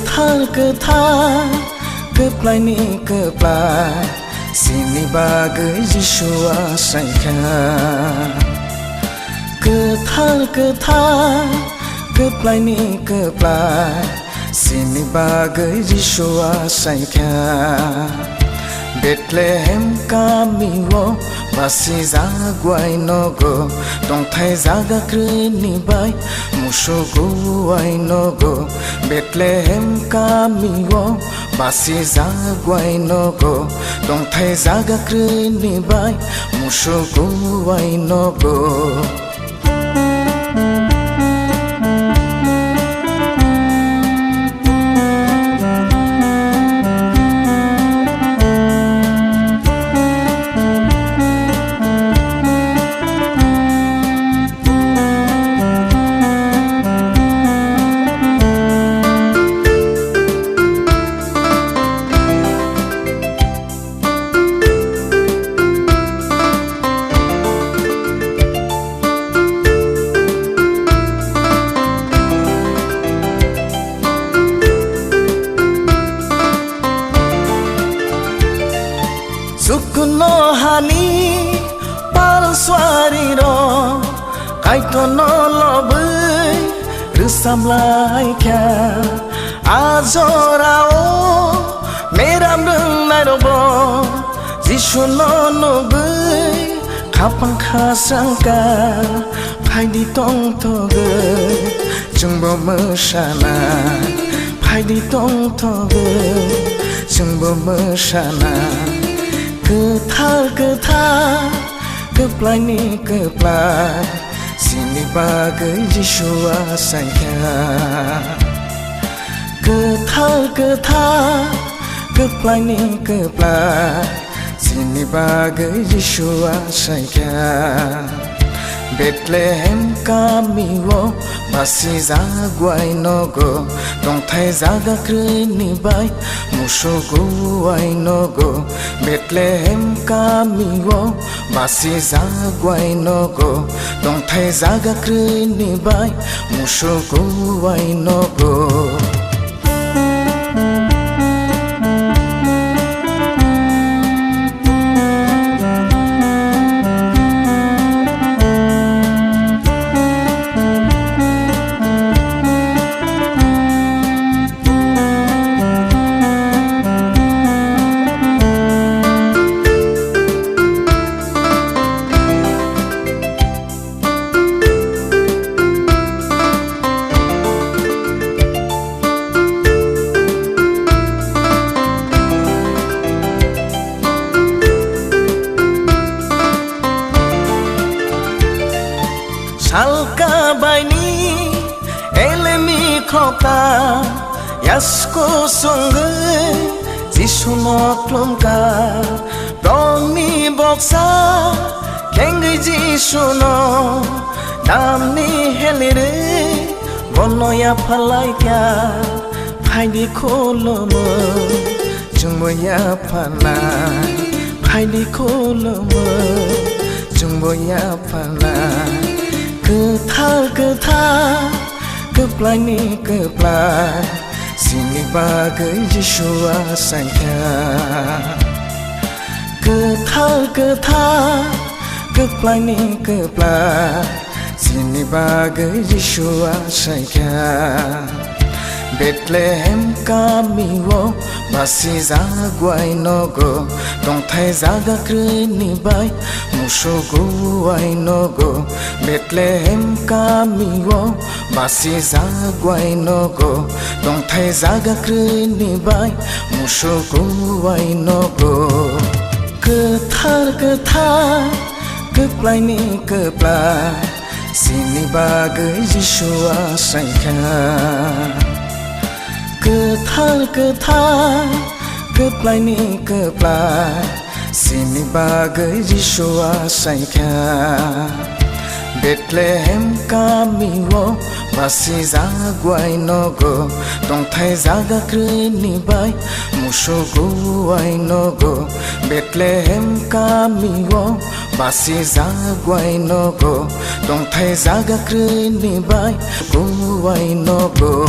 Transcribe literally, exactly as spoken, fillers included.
Kwthar, kwthar, kwplaini kwplai, chini bagwi Jisu achaikha. Kwthar, kwthar, kwplaini kwplai, chini bagwi Jisu achaikha. Bethlehem kamio basijak wai nogo, tongthai jaga kwrwini bai musugo wai nogo. Bethlehem kamio basijak wai nogo, tongthai jaga kwrwini bai musugo wai nogo. Chukno hani palswari rok Kaitorno lobwi rwsap lai kha. A jorao meram rwngnairokbo Jisuno nugwi khapang khasrang kha. Phaidi tongthogwi chwngbo mwsana, phaidi tongthogwi chwngbo mwsana. Kwthar, kwthar, kwplaini kwplai, chini bagwi Jisu achaikha. Kwthar, kwthar, kwplaini kwplai, chini bagwi Jisu achaikha. Bethlehem kamio basijak wai nogo, tongthai jaga kwrwini bai musugo wai nogo. Bethlehem kamio basijak wai nogo, tongthai jaga kwrwini bai musugo wai nogo. Salka baini elemi khokta, yasko songwi Jisuno klumka. Tongni boksa khengwi Jisuno damni heliri bono yapharlaikha. Phaidi khulumwi chwngbo yapharnai, phaidi khulumwi chwngbo yapharnai. Kwthar, kwthar, kwplaini kwplai, chini bagwi Jisu achaikha. Kwthar, kwthar, kwplaini kwplai, chini bagwi Jisu achaikha. Bethlehem kamio basijak wai nogo, tongthai jaga kwrwini bai musugo wai nogo. Bethlehem kamio basijak wai nogo, tongthai jaga kwrwini bai musugo wai nogo. Kwthar, kwthar, kwplaini kwplai, chini bagwi Jisu achaikha. Kwthar, kwthar, kwplaini kwplai, chini bagwi Jisu achaikha. Bethlehem kamio basijak wai nogo, tongthai jaga kwrwini bai musugo wai nogo. Bethlehem kamio basijak wai nogo, tongthai jaga kwrwini bai musugo wai nogo.